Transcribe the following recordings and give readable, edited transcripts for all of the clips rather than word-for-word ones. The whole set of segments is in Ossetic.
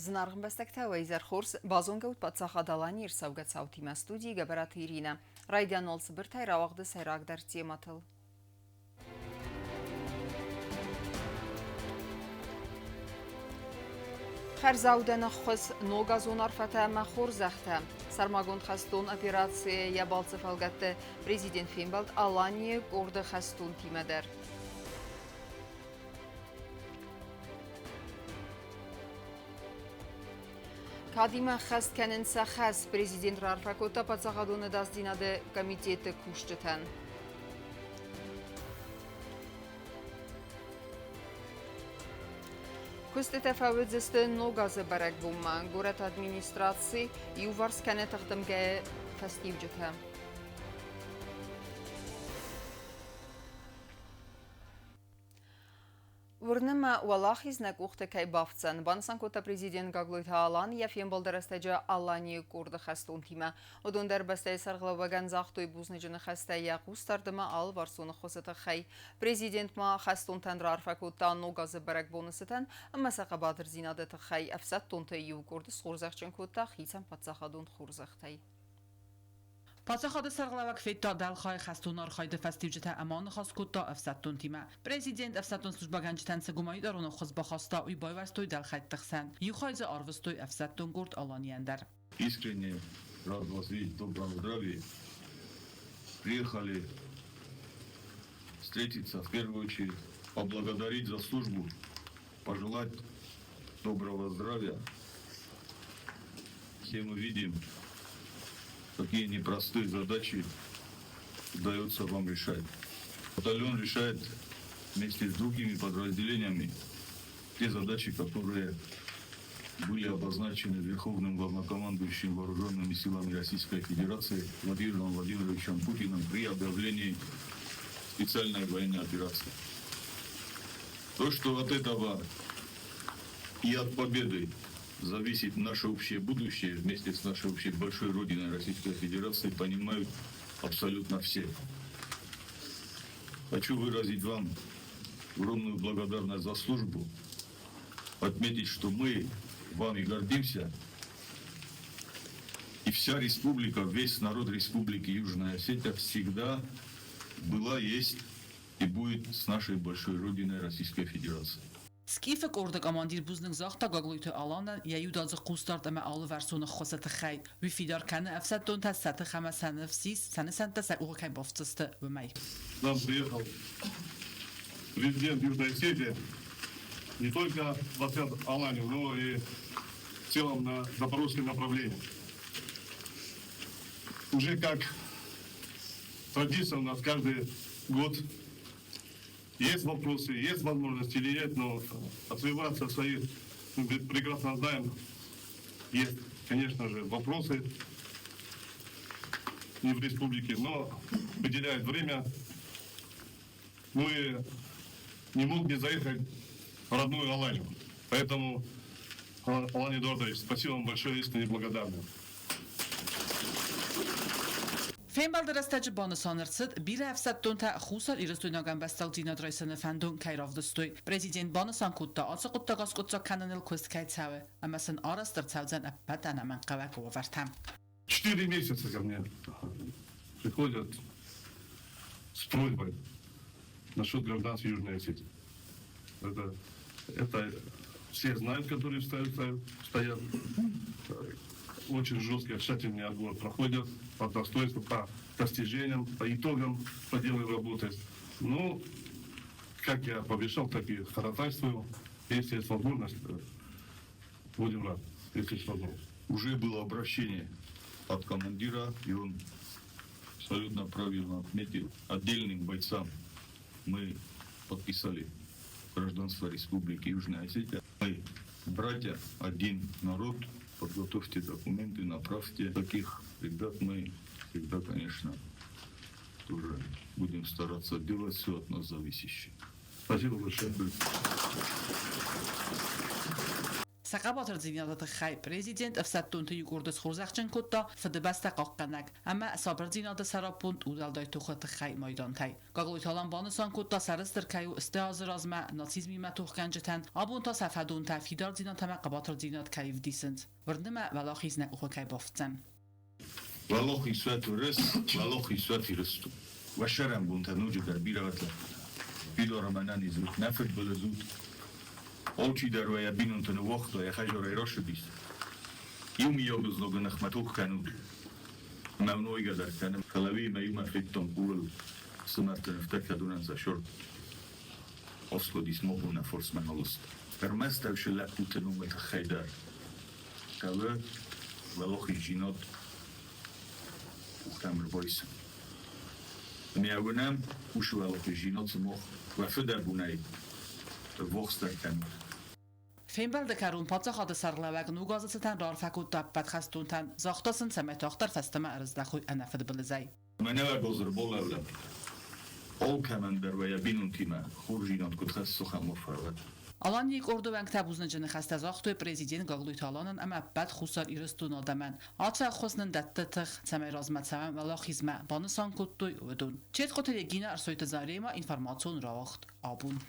Зынаргъ ӕмбӕстӕгтӕ, уӕ изӕр хорз! Базонгӕ ут Паддзахад Аланийы ӕрцӕугӕ цаутимӕ студийы Гӕбӕраты Иринӕ. Райдиан уал цыбыртӕй рауагъды сӕйрагдӕр темӕтыл. Хӕрзаудӕн ӕххуыс, ногазон арфӕтӕ ӕмӕ хорзӕхтӕ. Сӕрмагонд хӕстон операцийы йӕ балцы фӕлгӕтты президент фембӕлд Аланийы къорды хӕстонтимӕ дӕр. Кадимӕ ӕххӕст кӕнынц сӕ хӕс, президент раарфӕ кодта паддзахадон ӕдасдзинады комитеты кусджытӕн. Куыстытӕ фӕуыдзысты ног азы бӕрӕгбонмӕ. Горӕты администраци иуварс кӕны тыхдымгӕйы фӕстиуджытӕ. Уырны мӕ, уӕлахиз нӕ къухты кӕй бафтдзӕн, банысан кодта президент Гаглойты Алан йӕ фембӕлды рӕстӕджы Аланийы къорды хӕстонтимӕ. Уыдон дӕр бӕстӕйы сӕргълӕууӕгӕн загътой бузныджы ныхӕстӕ йӕ хъусдард ӕмӕ алыварсон ӕххуысы тыххӕй. Президент ма хӕстонтӕн раарфӕ кодта Ног азы бӕрӕгбоны цытӕн ӕмӕ сӕ хъӕбатырдзинады тыххӕй ӕфсӕддонты иу къорды схорзӕхджын кодта хицӕн паддзахадон хорзӕхтӕй. Паддзахады сӕргълӕууӕг федта дӕлхайы хӕстон архайды фӕстиуджытӕ ӕмӕ аныхас кодта ӕфсӕддонтимӕ. Президент ӕфсӕддон службӕгӕнджытӕн цы гуманитарон ӕххуыс бахаста, уый байуӕрстой дӕлхӕйтты хсӕн. Иу хай дзы арвыстой ӕфсӕддон къорд Аланийӕн дӕр. Искренне рад вас видеть в добром здравии. Приехали встретиться, в первую очередь, поблагодарить за службу, пожелать доброго здравия. Все мы видим, какие непростые задачи удается вам решать. Батальон решает вместе с другими подразделениями те задачи, которые были обозначены Верховным главнокомандующим Вооруженными силами Российской Федерации Владимиром Владимировичем Путиным при объявлении специальной военной операции. То, что от этого и от победы зависит наше общее будущее вместе с нашей общей большой Родиной Российской Федерации, понимают абсолютно все. Хочу выразить вам огромную благодарность за службу, отметить, что мы вами гордимся, и вся республика, весь народ Республики Южная Осетия всегда была, есть и будет с нашей большой Родиной Российской Федерации. Скифы къорды командир бузныг загъта Гаглойты Аланӕн йӕ иудадзыг хъусдард ӕмӕ алыварсон ӕххуысы тыххӕй. Уый фидар кӕны ӕфсӕддонтӕ сӕ тых ӕмӕ сӕ ныфс ис, сӕ нысӕнттӕ сӕ къухы кӕй бафтдзысты, уымӕй. Нам приехал президент Южной Осетии не только в отряд Аланию, но и в целом на запорожское направление. Уже как традиция у нас каждый год есть вопросы, есть возможности или нет, но отвоеваться своих, мы прекрасно знаем, есть, конечно же, вопросы не в республике, но выделяет время. Ну и не мог не заехать в родную Аланию. Поэтому, Алан Эдуардович, спасибо вам большое, искренне благодарны. Фембӕлды рӕстӕджы банысан ӕрцыд, бирӕ ӕфсӕддонтӕ Хуссар Ирыстойнаг ӕмбӕстагдзинад райсыны фӕндон кӕй равдыстой. Президент банысан кодта, ацы хъуыддаг аскъуыддзаг кӕныныл куыст кӕй цӕуы, ӕмӕ сын арӕзт ӕрцӕудзӕн ӕппӕт ӕнӕмӕнгхъӕуӕг уавӕртӕ. 4 месяца ко мне приходят с просьбой насчет гражданства Южной Осетии. Это все знают, которые стоят. Очень жесткий, тщательный отбор проходят по достоинству, по достижениям, по итогам проделанной работы. Ну, как я пообещал, так и ходатайствую. Если есть возможность, будем рады, если есть возможность. Уже было обращение от командира, и он абсолютно правильно отметил, отдельным бойцам мы подписали гражданство Республики Южная Осетия. Мы братья, один народ, подготовьте документы, направьте. Таких ребят мы всегда, конечно, тоже будем стараться делать все от нас зависящее. Спасибо большое. Сӕ хъӕбатырдзинады тыххӕй президент ӕфсӕддонты иу къорды схорзӕхджын кодта Фыдыбӕстӕ хъахъхъӕнӕг ӕмӕ сабырдзинады сӕраппонд удуӕлдай тохы тыххӕй майдантӕй. Гаглойты Алан банысан кодта, сӕрыстыр кӕй у сты азы размӕ нацизмимӕ тохгӕнджытӕн, абон та сӕ фӕдонтӕ фидардзинад ӕмӕ хъӕбатырдзинад кӕй ӕвдисынц. Уырны мӕ, уӕлахиз нӕ къухы кӕй бафтдзӕн. Уӕлахиз уӕт Уырыс, уӕлахиз уӕт Ирыстон! Уӕ сӕрӕнбонтӕ ноджыдӕр бирӕ уӕт лӕппутӕ. Фидар ӕмӕ ӕнӕниз ут, нӕ фыдбылыз ут. Алчидӕр уӕ йӕ бинонты ныууагъта, йӕ хӕдзарӕй рацыдис. Иумиаг знагы ныхмӕ тох кӕнут. Ӕмӕ уын уайгӕ дӕр кӕны, фӕлӕ уыимӕ иумӕ федтон къулыл цымӕрты нывтӕ кӕдонӕн сӕ сӕр Освободись мобилна форс-мажорист. Ӕрмӕст ӕвсы лӕппуты номы тыххӕй дӕр. Хъӕуы уӕлахиздзинад къухтӕм ӕрбайсын. Ӕмӕ уынӕм, уыцы уӕлахиздзинад сымах уӕ фыдӕбонӕй ӕввахсдӕр кӕнут. Фембӕлды кӕрон паддзахады сӕргълӕууӕг ног азы цытӕн раарфӕ кодта ӕппӕт хӕстонтӕн, загъта сын, цӕмӕй тагъддӕр фӕстӕмӕ ӕрыздӕхой ӕнӕфыдбылызӕй. Мӕнӕ ӕрбалӕууӕд. Алкӕмӕн дӕр уӕ йӕ бинонтимӕ хорздзинад куыд хӕссы, ахӕм арфӕ. Аланийы къорды уӕнгтӕ бузныджы ныхӕстӕ загътой президент Гаглойты Аланӕн ӕмӕ ӕппӕт Хуссар Ирыстоны адӕмӕн. Ацы ӕххуыс нын дӕтты тых, цӕмӕй размӕ цӕуӕм уӕлахизмӕ, банысан кодтой уыдон. Четкъоты Регина, Ӕрсойты Заремӕ, информацион рауагъд абон.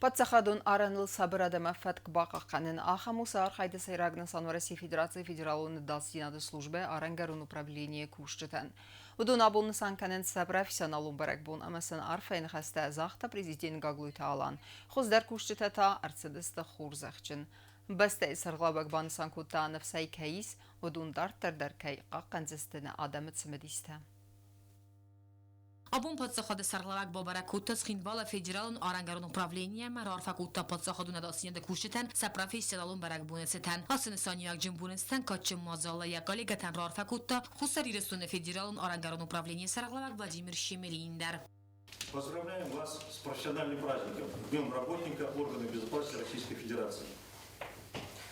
Паддзахадон арӕныл сабырад ӕмӕ фӕтк бахъахъхъӕнын ахӕм у сӕ архайды сӕйраг нысан Уӕрӕсейы Федерацийы Федералон ӕдасдзинады службӕ арӕнгӕрон управленийы кусджытӕн. Уыдон абон нысан кӕнынц сӕ профессионалон бӕрӕгбон ӕмӕ сын арфӕйы ныхӕстӕ загъта президент Гаглойты Алан. Хуыздӕр кусджытӕ та ӕрцыдысты хорзӕхджын. Бӕстӕйы сӕргълӕууӕг банысан кодта, ныфсӕй кӕй ис, уыдон дарддӕр дӕр кӕй хъахъхъӕндзысты нӕ адӕмы цымыдистӕ. Абон паддзахады сӕргълӕууӕг бабӕрӕг кодта Цхинвалы федералон арӕнгӕрон управленийы ӕмӕ раарфӕ кодта паддзахадон ӕдасдзинады кусджытӕн сӕ профессионалон бӕрӕгбоны цытӕн. Ацы нысаниуӕгджын боны цытӕн кадджын мадзалы йӕ коллегӕтӕн раарфӕ кодта Хуссар Ирыстоны федералон арӕнгӕрон управленийы сӕргълӕууӕг Владимир Щемелин дӕр. Поздравляем вас с профессиональным праздником, Днем работника органов безопасности Российской Федерации.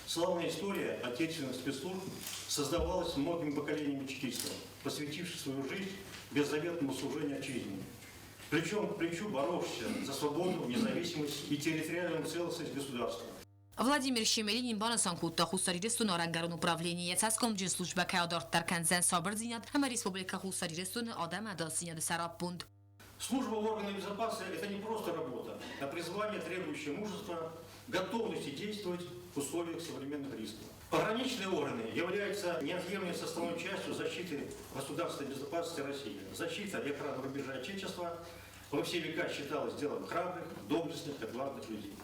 Славная история отечественных спецслужб создавалась многими поколениями чекистов, посвятивших свою жизнь беззаветному служению отчизне. Плечом к плечу боровшихся за свободу, независимость и территориальную целостность государства. Владимир Щемелинин банысан кодта Хуссар Ирыстоны арӕнгӕрон управленийы цӕсгомджын службӕ кӕй адарддӕр кӕндзӕн сабырдзинад ӕмӕ Республикӕ Хуссар Ирыстоны адӕмы ӕдасдзинады сӕраппонд. Служба в органах безопасности – это не просто работа, а призвание, требующее мужества, готовности действовать в условиях современных рисков. Пограничные органы являются неотъемлемой составной частью защиты государственной безопасности России. Защита и охрана рубежа Отечества во все века считалась делом храбрых, доблестных, отважных людей.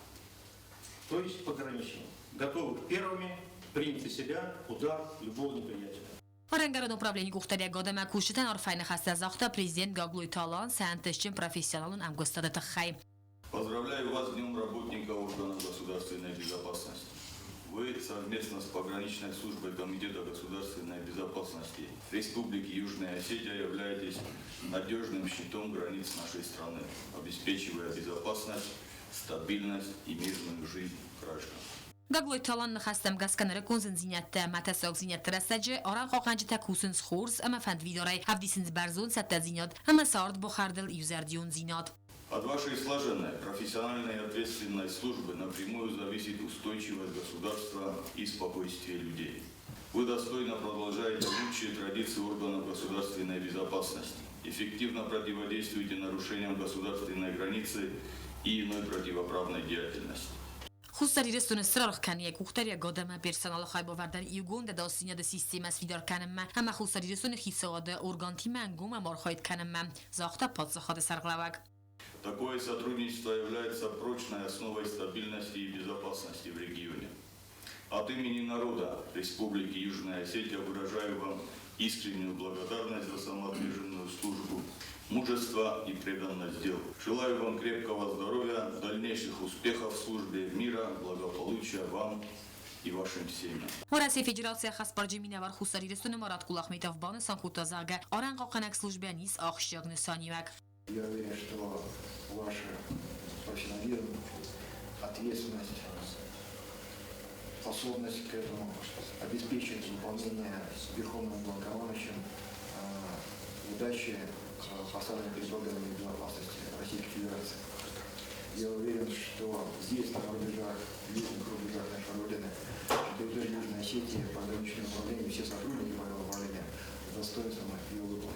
То есть пограничников, готовых первыми принять на себя удар любого неприятеля. Арӕнгӕрон управленийы къухдариуӕгад ӕмӕ кусджытӕн арфӕйы ныхӕстӕ загъта президент Гаглойты Алан сӕ ӕнтыстджын профессионалон ӕмгуыстады тыххӕй. Поздравляю вас с Днем работника органов государственной безопасности. Вы совместно с пограничной службой Комитета государственной безопасности Республики Южная Осетия являетесь надежным щитом границ нашей страны, обеспечивая безопасность, стабильность и мирную жизнь граждан. Гаглойты Алан ныхӕстӕм гӕсгӕ нырыккон зындзинӕдтӕ ӕмӕ тӕссагдзинӕдты рӕстӕджы арӕнхъахъхъӕнджытӕ кусынц хорз ӕмӕ фӕндвидарӕй, ӕвдисынц бӕрзонд цӕттӕдзинад ӕмӕ цардбахӕрдыл иузӕрдиондзинад. От вашей слаженной, профессиональной и ответственной службы напрямую зависит устойчивость государства и спокойствие людей. Вы достойно продолжаете лучшие традиции органов государственной безопасности, эффективно противодействуете нарушениям государственной границы и иной противоправной деятельности. Хуссар Ирыстоны стыр аргъ кӕны йӕ къухдариуӕгад ӕмӕ персоналы хайбавӕрдӕн иугонд ӕдасдзинады системӕ сфидар кӕнынмӕ ӕмӕ Хуссар Ирыстоны хицауады органтимӕ ӕнгом ӕмархайд кӕнынмӕ, загъта паддзахады сӕргълӕууӕг. Такое сотрудничество является прочной основой стабильности и безопасности в регионе. От имени народа Республики Южная Осетия выражаю вам искреннюю благодарность за самоотверженную службу, мужество и преданность делу. Желаю вам крепкого здоровья, дальнейших успехов в службе, мира, благополучия вам и вашим семьям. Уӕрӕсейы Федерацийы ӕххӕстбарджын минӕвар Хуссар Ирыстоны Марат Кулахметов банысан кодта, зӕгъгӕ, арӕнхъахъхъӕнӕг службӕйӕн ис ахсджиаг нысаниуӕг. Я уверен, что ваш профессионализм, ответственность, способность к этому обеспечит выполнение Верховным Главнокомандующим задачи, поставленной перед органами безопасности Российской Федерации. Я уверен, что здесь, на рубежах, южных рубежах нашей Родины, на территории Южной Осетии, пограничное управление, все сотрудники управления с достоинством ее выполнят.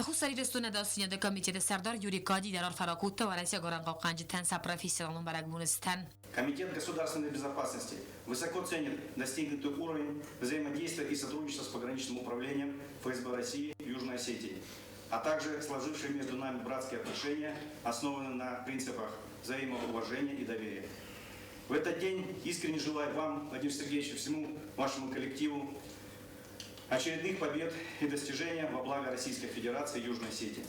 Хуссар Ирыстоны ӕдасдзинады комитеты сӕрдар Юрий Кади дӕр арфӕ ракодта уӕрӕсейаг арӕнхъахъхъӕнджытӕн сӕ профессионалон бӕрӕгбоны цытӕн. Комитет государственной безопасности высоко ценит достигнутый уровень взаимодействия и сотрудничества с пограничным управлением ФСБ России в Южной Осетии, а также сложившие между нами братские отношения, основанные на принципах взаимоуважения и доверия. В этот день искренне желаю вам, Владимир Сергеевич, и всему вашему коллективу очередных побед и достижений во благо Российской Федерации и Южной Осетии.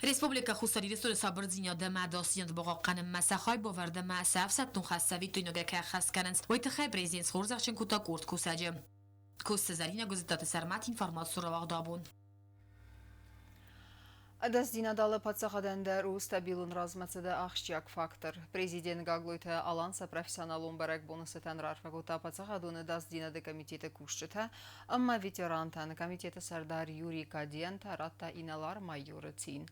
Республикӕ Хуссар Ирыстоны сабырдзинад ӕмӕ ӕдасдзинад бахъахъхъӕнынмӕ сӕ хайбавӕрд ӕмӕ сӕ ӕфсӕддон хӕс цӕвиттойнагӕй кӕй ӕххӕст кӕнынц, уый тыххӕй президент схорзӕхджын кодта къорд кусӕджы. Коцты Зӕринӕ Гуызыдтаты Сӕрмӕт информацион рауагъд абон. Ӕдасдзинад алы паддзахадӕн дӕр у стабилон размӕцыды ахсджиаг фактор. Президент Гаглойты Алан сӕ профессионалон бӕрӕгбоны цытӕн раарфӕ кодта паддзахадон ӕдасдзинады комитеты кусджытӕ ӕмӕ ветерантӕн. Комитеты сӕрдар Юрий Кадиан та радта инӕлар-майоры цин.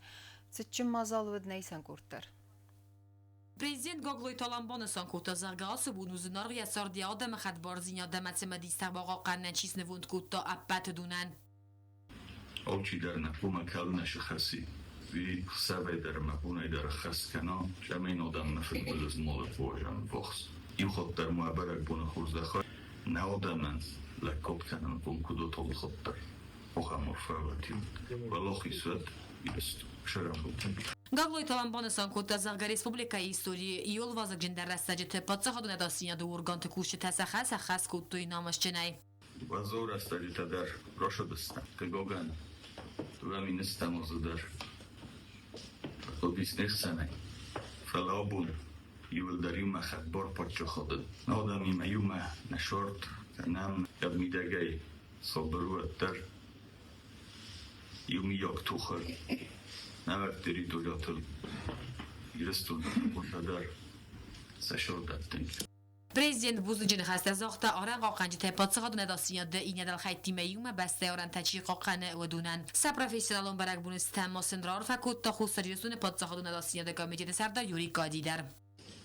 Цытджын мадзал уыд нӕ исӕн къорд дӕр. Президент Гаглойты Алан банысан кодта, зӕгъгӕ, ацы бон у зынаргъ йӕ цард йӕ адӕмы хӕдбардзинад ӕмӕ цымыдистӕ бахъахъхъӕнынӕн чи снывонд кодта, ӕппӕт уыдонӕн. Алчидӕр нӕ хъуамӕ кӕлынӕ сыхӕци, уый хсӕвӕй дӕр ӕмӕ бонӕй дӕр ӕххӕст кӕна, цӕмӕй адӕммӕ фыдбылыз ма уа ӕввахс. Иу хатт дӕр ма бӕрӕгбоны хорзӕхӕй нӕ адӕмӕн лӕггад кӕнынхъом куыд уат алы хатт дӕр, ахӕм арфӕ уӕд. Уӕлахиз уӕд Ирыстон сӕраппонд. Гаглойты Алан банысан кодта, зӕгъгӕ, республикӕйы историйы иууыл вазыгджындӕр рӕстӕджыты паддзахадон ӕдасдзинады органты кусджытӕ сӕ хӕс ӕххӕст кодтой намысджынӕй. Уӕззау рӕстӕджытӕ дӕр рацыдысты. Хъыгагӕн, 2 010 азы дӕр уыдис не хсӕнӕй. Фӕлӕ абон иууылдӕр иумӕ хӕдбар паддзахады адӕмимӕ иумӕ нӕ сӕрд кӕнӕм, кӕд мидӕгӕй сабыр уӕддӕр иумиаг тохы нӕуӕг территориятыл Ирыстоны дӕр сӕ сӕр дӕттынц. Президент бузныджы ныхӕстӕ загъта арӕнхъахъхъӕнджытӕй паддзахадон ӕдасдзинады иннӕ дӕлхӕйттимӕ иумӕ бӕстӕйы арӕнтӕ чи хъахъхъӕны, уыдонӕн. Сӕ профессионалон бӕрӕгбоны цытӕн ма сын раарфӕ кодта Хуссар Ирыстоны паддзахадон ӕдасдзинады комитеты сӕрдар Юрий Кади дӕр.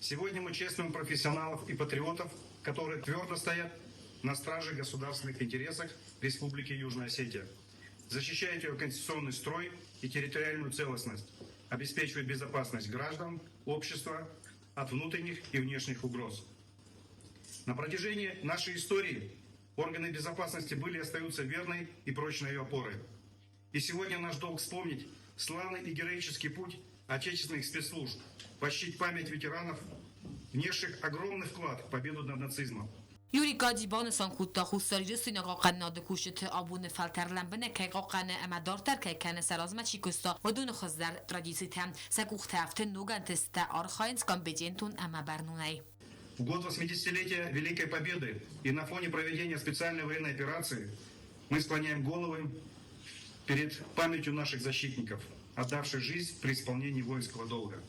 Сегодня мы чествуем профессионалов и патриотов, которые твердо стоят на страже государственных интересов Республики Южная Осетия, защищают ее конституционный строй и территориальную целостность, обеспечивают безопасность граждан, общества от внутренних и внешних угроз. На протяжении нашей истории органы безопасности были и остаются верной и прочной ее опорой. И сегодня наш долг вспомнить славный и героический путь отечественных спецслужб, почтить память ветеранов, внесших огромный вклад в победу над нацизмом. Юрий Кади банысан кодта, Хуссар Ирыстоны хъахъхъӕнынады кусджыты абоны фӕлтӕр лӕмбынӕг кӕй хъахъхъӕны ӕмӕ дарддӕр кӕй кӕны сӕ размӕ чи куыста, уыдоны хуыздӕр традицитӕ. Сӕ къухтӕ ӕфты ног ӕнтыстытӕ, архайынц компетентон ӕмӕ бӕрнонӕй. В год 80-летия Великой Победы и на фоне проведения специальной военной операции мы склоняем головы перед памятью наших защитников, отдавших жизнь при исполнении воинского долга.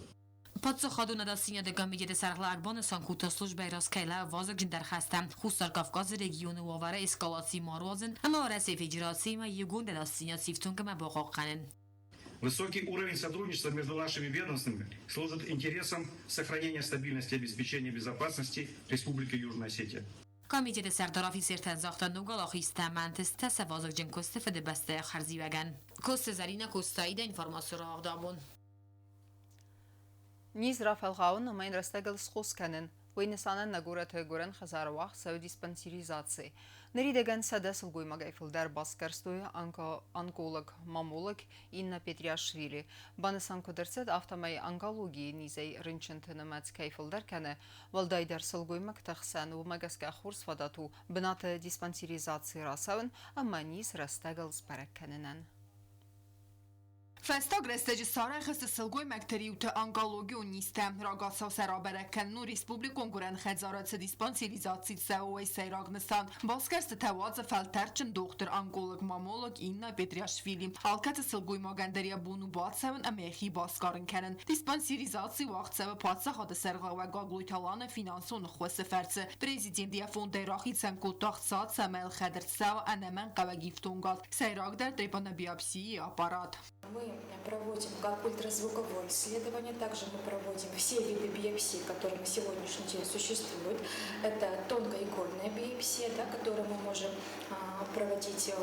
Паддзахадон ӕдасдзинады комитеты сӕргълӕууӕг банысан кодта службӕйы раз кӕй лӕууы вазыгджындӕр хӕстӕ Хуссар Кавказы регионы уавӕры эскалаци ма руадзын ӕмӕ Уӕрӕсейы Федерациимӕ иугонд ӕдасдзинад сифтонг ӕмӕ бахъахъхъӕнын. Высокий уровень сотрудничества между нашими ведомствами служит интересам сохранения стабильности и обеспечения безопасности Республики Южная Осетия. Комитеты сӕрдар афицертӕн загъта ног уӕлахизтӕ ӕмӕ ӕнтыстытӕ сӕ вазыгджын куысты Фыдыбӕстӕйы хӕрзиуӕгӕн. Коцты Зӕринӕ, Коцты Аидӕ, информацион рауагъд абон. Низ рафӕлгъауын ӕмӕ йын рӕстӕгыл схос кӕнын. Уый нысанӕн нӕ горӕты гуырӕн хӕдзары уагъд цӕуы диспансеризаци. Ныридӕгӕн 100 сылгоймагӕй фылдӕр басгӕрстой онколог, маммолог Инна Петриашвили. Банысан куыд ӕрцыд, афтӕмӕй онкологийы низӕй рынчынты нымӕц кӕй фылдӕр кӕны, уӕлдайдӕр сылгоймӕгты хсӕн, уымӕ гӕсгӕ хорз фадат у бынаты диспансеризаци рацӕуын ӕмӕ низ рӕстӕгыл сбӕрӕг кӕнынӕн. Фӕстаг рӕстӕджы сарӕх сты сылгоймӕгты риуты онкологион низтӕ. Рагацау сӕ рабӕрӕг кӕнын у республикон гуырӕн хӕдзары цы диспансеризаци цӕуы, уый сӕйраг нысан. Басгӕрстытӕ уадзы фӕлтӕрдджын дохтыр-онколог-маммолог Инна Петриашвили. Алкӕцы сылгоймагӕн дӕр йӕ бон у бацӕуын ӕмӕ йӕхи басгарын кӕнын. Диспансеризаци уагъд цӕуы паддзахады сӕргълӕууӕг Гаглойты Аланы финансон ӕххуысы фӕрцы. Президент йӕ фондӕй рахицӕн кодта ӕхца, цӕмӕй ӕлхӕд ӕрцӕуа ӕнӕмӕнгхъӕуӕг ифтонгад. Сӕйрагдӕр трепанобиопсийы аппарат. Мы Мы проводим как ультразвуковое исследование, также мы проводим все виды биопсии, которые на сегодняшний день существуют. Это тонкоигольная биопсия, да, которую мы можем проводить,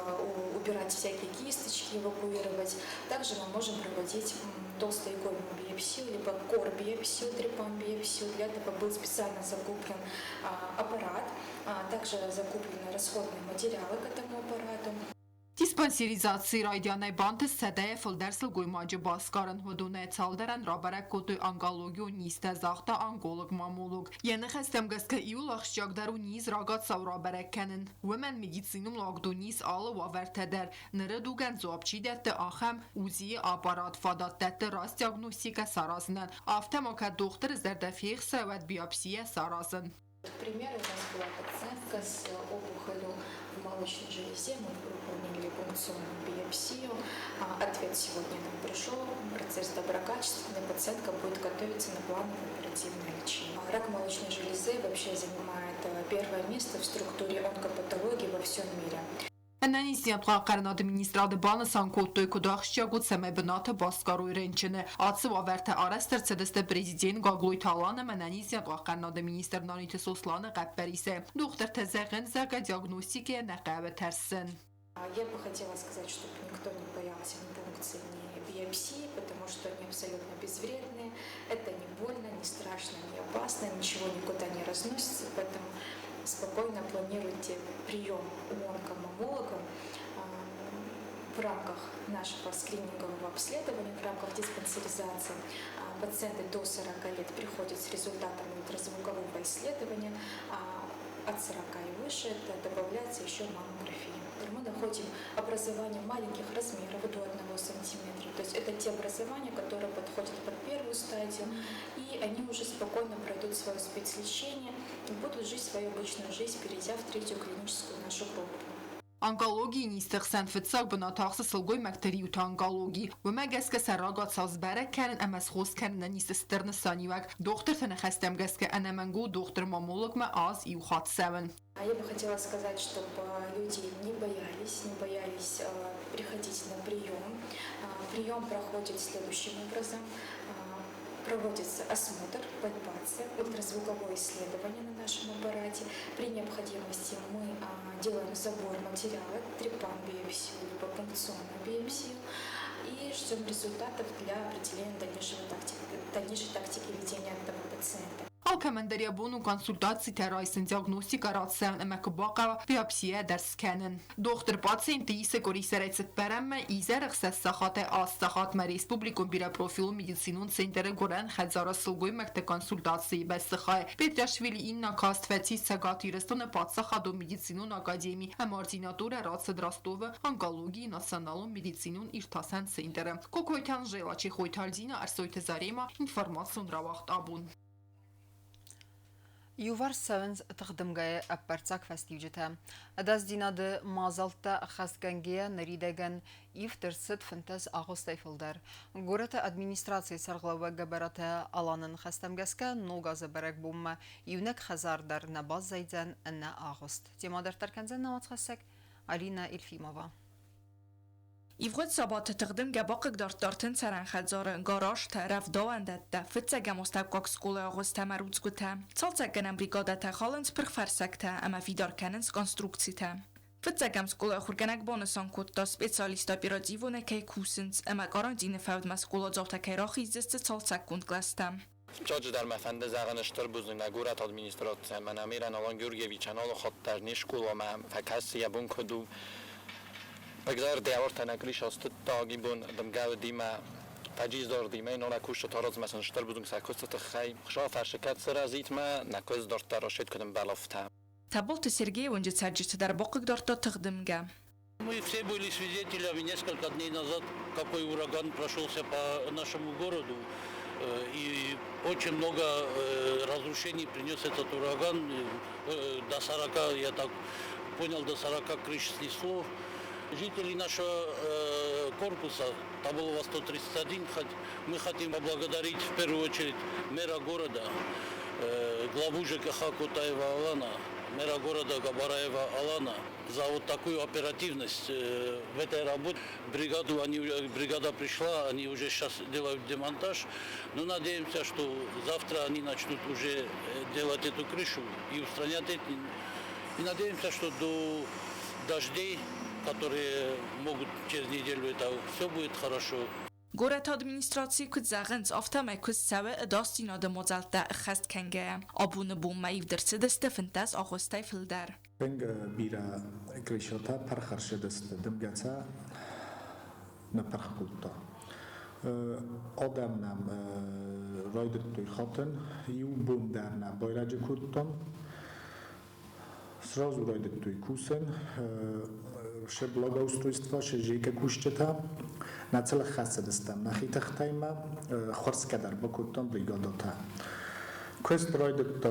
убирать всякие кисточки, эвакуировать. Также мы можем проводить толстоигольную биопсию, либо кор-биопсию, трепан-биопсию. Для этого был специально закуплен аппарат, также закуплены расходные материалы к этому аппарату. Диспансеризацийы райдианӕй бантыст сӕдӕйӕ фылдӕр сылгоймаджы басгарын. Уыдонӕй цалдӕрӕн рабӕрӕг кодтой онкологион низтӕ, загъта онколог-маммолог. Йӕ ныхӕстӕм гӕсгӕ иууыл ахсджиагдӕр у низ рагацау рабӕрӕг кӕнын. Уымӕн медицинон уагдон ис алы уавӕртӕ дӕр. Ныры дугӕн дзуапп чи дӕтты, ахӕм УЗИ-йы аппарат фадат дӕтты раст диагностикӕ саразынӕн. Афтӕ ма кӕд дохтыры зӕрдӕ фехса, уӕд биопсийӕ саразын. К примеру, у нас была пациентка с опухолью в молочной железе, мы выполнили пункционную биопсию. Ответ сегодня нам пришел, процесс доброкачественный, пациентка будет готовиться на плановое оперативное лечение. Рак молочной железы вообще занимает первое место в структуре онкопатологии во всем мире. Ӕнӕниздзинад хъахъхъӕнынады министрады банысан кодтой, куыд ахсджиаг у, цӕмӕй бынаты басгарой рынчыны. Ацы уавӕртӕ арӕзт ӕрцыдысты президент Гаглойты Алан ӕмӕ ӕнӕниздзинад хъахъхъӕнынады министр Наниты Сосланы хъӕппӕрисӕй. Дохтыртӕ зӕгъынц, зӕгъгӕ, диагностикӕйӕ нӕ хъӕуы тӕрсын. Я бы хотела сказать, чтобы никто не боялся ни пункции, ни биопсии, потому что они абсолютно безвредные. Это не больно, не страшно, не опасно, ничего никуда не разносится, поэтому спокойно планируйте прием у онкомаммолога в рамках нашего скринингового обследования, в рамках диспансеризации. Пациенты до 40 лет приходят с результатом ультразвукового исследования, а от 40 и выше это добавляется еще маммография. Мы находим образование маленьких размеров до 1 сантиметра. То есть это те образования, которые подходят под первую стадию, и они уже спокойно пройдут свое спецлечение и будут жить свою обычную жизнь, перейдя в третью клиническую нашу группу. Онкологийы низты хсӕн фыццаг бынат ахсы сылгоймӕгты риуты онкологи. Уымӕ гӕсгӕ сӕ рагацау сбӕрӕг кӕнын ӕмӕ схос кӕнынӕн ис стыр нысаниуӕг. Дохтырты ныхӕстӕм гӕсгӕ ӕнӕмӕнг у дохтыр-маммологмӕ аз иу хатт цӕуын. Я бы хотела сказать, чтобы люди не боялись, не боялись приходить на прием. Прием проходит следующим образом. Проводится осмотр, пальпация, ультразвуковое исследование на нашем аппарате. При необходимости мы делаем забор материала, трепан-биопсию, либо пункционную биопсию, и ждем результатов для определения дальнейшего тактики, дальнейшей тактики ведения этого пациента. Алкӕмӕн дӕр йӕ бон у консультацитӕ райсын, диагностикӕ рацӕуын ӕмӕ куы бахъӕуа, биопсийӕ дӕр скӕнын. Дохтыр пациентты исы къуырисӕрӕй цыппӕрӕммӕ, изӕры ӕхсӕз сахатӕй аст сахатмӕ республикон бирӕпрофилон медицинон центры гуырӕн хӕдзары сылгоймӕгты консультацийы бӕстыхайы. Петриашвили Инна каст фӕцис Цӕгат Ирыстоны паддзахадон медицинон академи ӕмӕ ординатурӕ рацыд Ростовы онкологийы националон медицинон иртасӕн центры. Кокойты Анжела, Чехойты Альзина, Ӕрсойты Зарема, информацион рауагъд абон. Иуварс цӕуынц тыхдымгӕйы ӕппӕрццаг фӕстиуджытӕ. Ӕдасдзинады мадзӕлттӕ ӕххӕстгӕнгӕйӕ ныридӕгӕн ивд ӕрцыд 15 агъуыстӕй фылдӕр. Горӕты администрацийы сӕргълӕууӕг Гӕбӕраты Аланы ныхӕстӕм гӕсгӕ ног азы бӕрӕгбонмӕ иунӕг хӕдзар дӕр нӕ баззайдзӕн ӕнӕ агъуыст. Темӕ дарддӕр кӕндзӕн нӕ уацхӕссӕг Алина Ельфимова. Ивгъуыд сабаты тыхдымгӕ бахъыгдардта ӕртын цӕрӕн хӕдзары, гаражтӕ, рӕвдауӕндӕттӕ, фыццӕгӕм астӕуккаг скъолайы агъуыстӕ ӕмӕ рудзгуытӕ. Цалцӕггӕнӕн бригадӕтӕ халынц пырх фӕрсӕгтӕ ӕмӕ фидар кӕнынц конструкцитӕ. Фыццӕгӕм скъолайы ахуыргӕнӕг банысан кодта, специалисттӕ оперативонӕй кӕй кусынц ӕмӕ карантины фӕудмӕ скъоладзаутӕ кӕй рахиздзысты цалцӕггонд кълӕстӕм. Фыццаджыдӕр мӕ фӕнды зӕгъын стыр бузныг нӕ горӕты администрацийӕн, мӕнӕ Амиран Алан Георгиевичӕн алы хатт дӕр не скъоламӕ фӕкӕсы, йӕ бон куыд у. Зӕрдӕвӕрдтӕ нӕ крыша стыдта, ибон дымгӕ уыди мӕ фӕджиздардимӕ, нӕ кусджыты размӕ сын стыр бузныг сӕ куысты тыххӕй. Хуыцау фӕрсы, кӕд сырӕзит мӕ, нӕ куыдз дарддӕр расид куыд ӕмбӕлӕфтӕ. Таболты Сергейы уынджы цӕрджыты дӕр бахъыгдардта тыхдымгӕ. Мы все были свидетелями несколько дней назад, какой ураган прошелся по нашему городу. И очень много разрушений принес этот ураган. До 40, я так понял, до 40 крыш снесло. Жители нашего корпуса, Таболова 131, мы хотим поблагодарить в первую очередь мэра города, главу ЖКХ Кутаева Алана. мэра города Габараева Алана за вот такую оперативность в этой работе. Бригада пришла, они уже сейчас делают демонтаж. Но надеемся, что завтра они начнут уже делать эту крышу и устранять эти. И надеемся, что до дождей, которые могут через неделю, это все будет хорошо. Горӕты администрацийы куыд зӕгъынц, афтӕмӕй куыст цӕуы ӕдасдзинады мадзӕлттӕ ӕххӕст кӕнгӕйӕ. Абоны бонмӕ ивд ӕрцыдысты 15 агъуыстӕй фылдӕр. Тынг бирӕ крышатӕ пырх ӕрцыдысты, дымгӕ сӕ ныппырх кодта. Адӕм нӕм райдыдтой хатын, иу бон дӕр нӕ байрӕджы кодтам. Сразу райдыдтой кусын, се благоустройство, се ЖК кусджытӕ. Нӕ цылых хӕцыдыстӕм нӕхи тыхтӕй ма, хуырсгӕ дӕр бакодтам бригадӕтӕ. Куыст райдыдта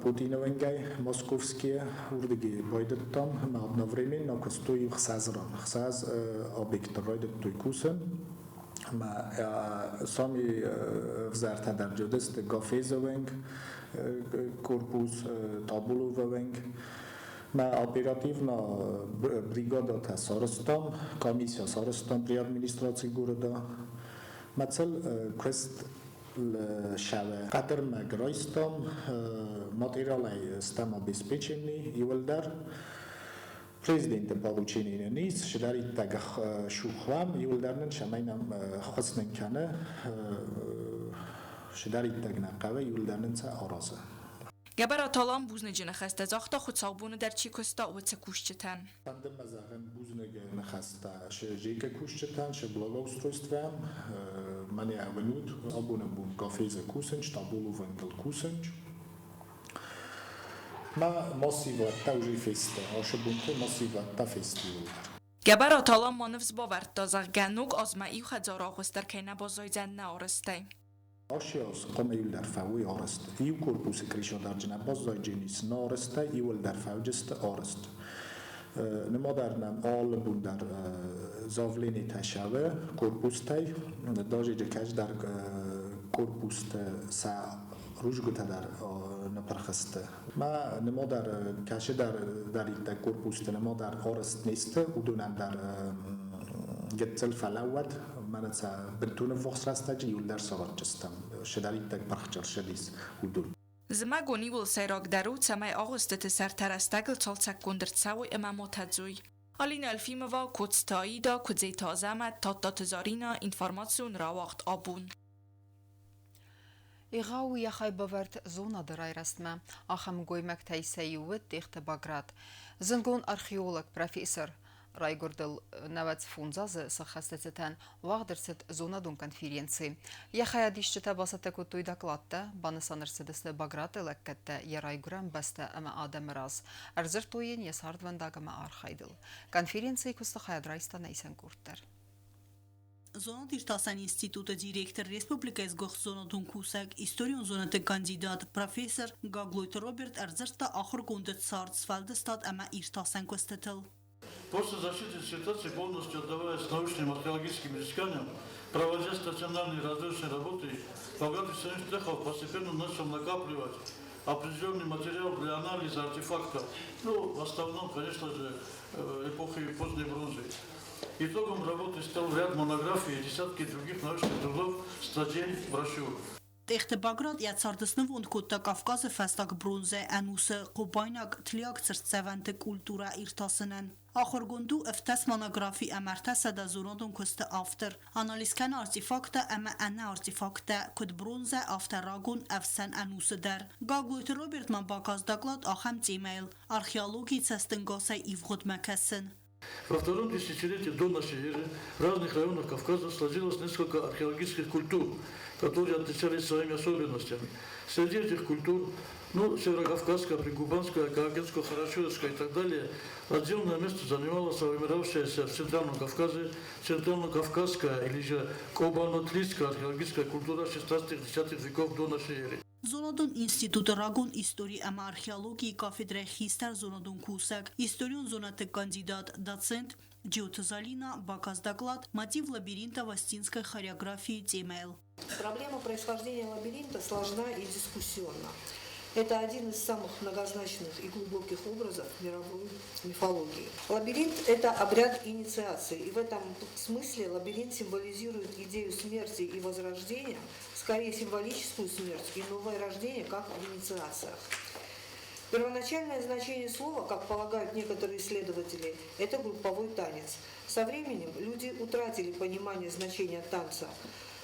Путины уӕнгӕй, Московские, уырдыгӕй байдыдтам ӕмӕ одновременно куыстой ӕхсӕз ран. Ӕхсӕз объекты райдыдтой кусын. Ӕмӕ сами ӕвзӕртӕ дӕр уыдысты Гафезы уӕнг, корпус, Табуловы уӕнг. Мӕ оперативно бригадӕтӕ сарӕзтам, комиссия сарӕзтам при администрации города. Мӕ цел куыст шаве. Хъӕдӕрмӕг райстам, материалӕй стӕм обеспеченный иуылдӕр. Президенты получение нын ис, сыдӕриддӕг шухвам, иуылдӕр нын цӕмӕй нӕм ӕххуыс нын кӕны, сыдӕриддӕг нӕ хъӕуы, иуылдӕр нын сӕ аразы. Гӕбӕраты Алан бузныджы ныхӕстӕ загъта, хуыцаубоны дӕр чи куыста, уыцы кусджытӕн. Фӕнды мӕ зӕгъын бузныджы ныхӕстӕ се ЖК кусджытӕн, се благоустройствӕн, мӕнӕ уынут, абоны бон Гафезы кусынч, Табуловӕнгыл кусынч. Мӕ массивӕдтӕ уже фесты, ашы бонты массивӕдтӕ фесты иууылдӕр. Гӕбӕраты Алан ма ныфс бавӕрдта, зӕгъгӕ, ног азмӕ иу хӕдзары агъуыст дӕр кӕй нӕ баззайдзӕн нӕ арӕзтӕй. Ашы аз хъуамӕ иуылдӕр фӕуой арӕзт. Иу корпусы крышадарджынӕ баззайджынис нӕ арӕзтӕй, иуылдӕр фӕуджысты арӕзт. Нымадӕр нӕм алы бон дӕр заявлениетӕ сӕвы корпустӕй, даже кӕсдӕр корпусты сӕ рудзгуытӕ дӕр ныпырх сты. Мӕ нымадӕр кӕсыдӕр дӕриддӕр корпусты нымадӕр арӕзт не сты, уыдонӕн дӕр гыццыл фӕлӕууӕд, мӕнӕ сӕ бынтон ӕввахс рӕстӕджы иуылдӕр саратджыстӕм, сыдӕриддӕр пырх ӕрцыдис, уыдон. Зымӕгон иууыл сӕйрагдӕр у, цӕмӕй агъуыстыты сӕртӕ рӕстӕгыл цалцӕггонд ӕрцӕуой ӕмӕ ма тӕдзой. Алина Алфимова, Коцты Аида, Куыдзеты Азӕмӕт, Тадтаты Заринӕ, информацион рауагъд Абон. Егъау йӕ хайбавӕрд зонады райрӕзтмӕ. Ахӕм гоймӕгтӕй сӕ иу уыд Тъехты Баграт. Зындгонд археолог, профессор, райгуырдыл 95 азы сӕххӕсты цытӕн уагъд ӕрцыд зонадон конференци. Йӕ хайадисджытӕ бацӕттӕ кодтой докладтӕ, банысан ӕрцыдысты Баграты лӕггӕдтӕ йӕ райгуырӕн бӕстӕ ӕмӕ адӕмы раз, ӕрдзырдтой йын йӕ цардвӕндаг ӕмӕ архайдыл. Конференцийы куысты хайад райста нӕ исӕн къорд дӕр. Зонад-иртасӕн институты директор, республикӕйы сгуыхт зонадон кусӕг, историон зонӕдты кандидат, профессор Гаглойты Роберт ӕрдзырдта ахуыргонды цард, сфӕлдыстад ӕмӕ иртасӕн куыстытыл. После защиты диссертации, полностью отдаваясь научным археологическим изысканиям, проводя стационарные различные работы, Баграт Виссарионович Тлехов постепенно начал накапливать определенный материал для анализа артефактов. Ну, в основном, конечно же, эпохи поздней бронзы. Итогом работы стал ряд монографий и десятки других научных трудов, статей, брошюр. Тъехты Баграт йӕ цард снывонд кодта Кавказы фӕстаг бронзӕ ӕнусы хъобайнаг тлиаг цыртдзӕвӕнты культурӕ иртасынӕн. Ахуыргонд у 17 монографи ӕмӕ 300 зонадон куысты автор. Анализ кӕны артефакттӕ ӕмӕ ӕнӕ артефакттӕ, куыд бронзӕ, афтӕ рагон ӕфсӕн ӕнусы дӕр. Гаглойты Роберт ма бакаст доклад ахӕм темӕйыл: Археологийы цӕстӕнгасӕй ивгъуыдмӕ кӕсын. Во втором десятилетии до нашей эры в разных районах Кавказа сложилось несколько археологических культур, которые отличались своими особенностями. Среди этих культур, ну, северокавказская, прикубанская, каакинская, харачуевская и так далее, отдельное место занимала сформировавшаяся в Центральном Кавказе центрально-кавказская или же кобано-тлийская археологическая культура 16-10 веков до нашей эры. Зонадон институты рагон истори ӕмӕ археологийы кафедрӕйы хистӕр зонадон кусӕг, историон зонӕдты кандидат, доцент Джиоты Залина бакаст доклад «Мотив лабиринта в остинской хореографии» темӕйыл. Проблема происхождения лабиринта сложна и дискуссионна. Это один из самых многозначных и глубоких образов мировой мифологии. Лабиринт – это обряд инициации, и в этом смысле лабиринт символизирует идею смерти и возрождения, скорее символическую смерть и новое рождение, как в инициациях. Первоначальное значение слова, как полагают некоторые исследователи, это групповой танец. Со временем люди утратили понимание значения танца.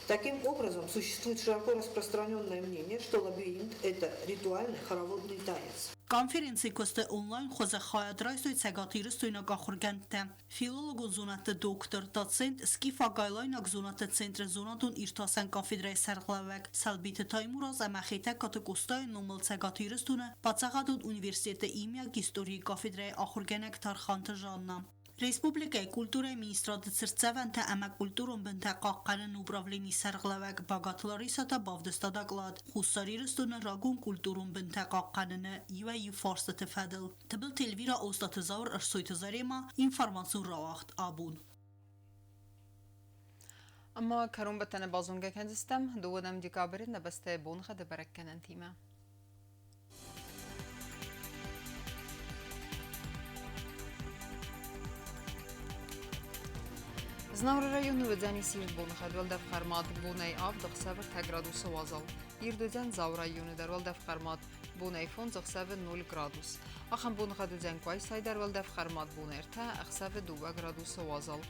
Таким образом, существует широко распространенное мнение, что лабиринт – это ритуальный хороводный танец. Конференци куысты онлайн хуызы хайад райстой Цӕгат Ирыстойнаг ахуыргӕндтӕ, филологон зонӕдты доктор, доцент, скифаг-алайнаг зонӕдты центры зонадон иртасӕн кафедрӕйы сӕргълӕууӕг Сӕлбиты Таймураз ӕмӕ Хетӕгкаты Къостайы номыл Цӕгат Ирыстоны паддзахадон университеты иумиаг историйы кафедрӕйы ахуыргӕнӕг Тарханты Жанна. Республикӕйы культурӕйы министрады цыртдзӕвӕнтӕ ӕмӕ культурон бынтӕ хъахъхъӕныны управленийы сӕргълӕууӕг Багаты Ларисӕ та бавдыста доклад Хуссар Ирыстоны рагон культурон бынтӕ хъахъхъӕныны иуӕй-иу фарстыты фӕдыл. Тыбылты Эльвира, Остъаты Зауыр, Ӕрсойты Заремӕ, информацион рауагъд абон. Ӕмӕ кӕронбӕттӕны базонгӕ кӕндзыстӕм 2 декабры нӕ бӕстӕйы боныгъӕды бӕрӕггӕнӕнтимӕ. Знауыры районы уыдзӕнис ирд боныхъӕд, уӕлдӕф хъӕрмад, бонӕй 7 ӕхсӕвы 3 градусы уазал. Ирд уыдзӕн Дзауы районы дӕр, уӕлдӕф хъӕрмад, бонӕй 5 ӕхсӕвы 0 градус. Ахӕм боныхъӕд уыдзӕн Къуайсайы дӕр, уӕлдӕф хъӕрмад, бонӕй 3 ӕхсӕвы 2 градусы уазал.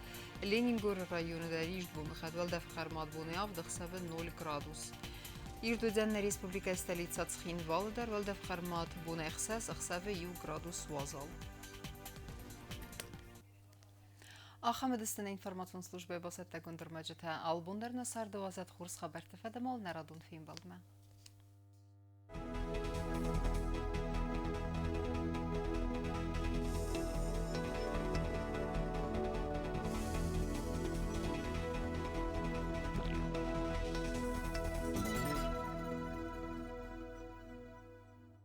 Ленингоры районы дӕр ирд боныхъӕд, уӕлдӕф хъӕрмад, бонӕй 7 ӕхсӕвы 0 градус. Ирд уыдзӕн нӕ республикӕйы столицӕ Цхинвалы дӕр, уӕлдӕф хъӕрмад, бонӕй 6 ӕхсӕвы 1 градус уазал. Ахӕм уыдысты нӕ информацион службӕйы бацӕттӕгонд ӕрмӕджытӕ. Албон дӕр нӕ царды уадзӕд хорз хабӕртты фӕдӕмал нӕ радон фембӕлдмӕ.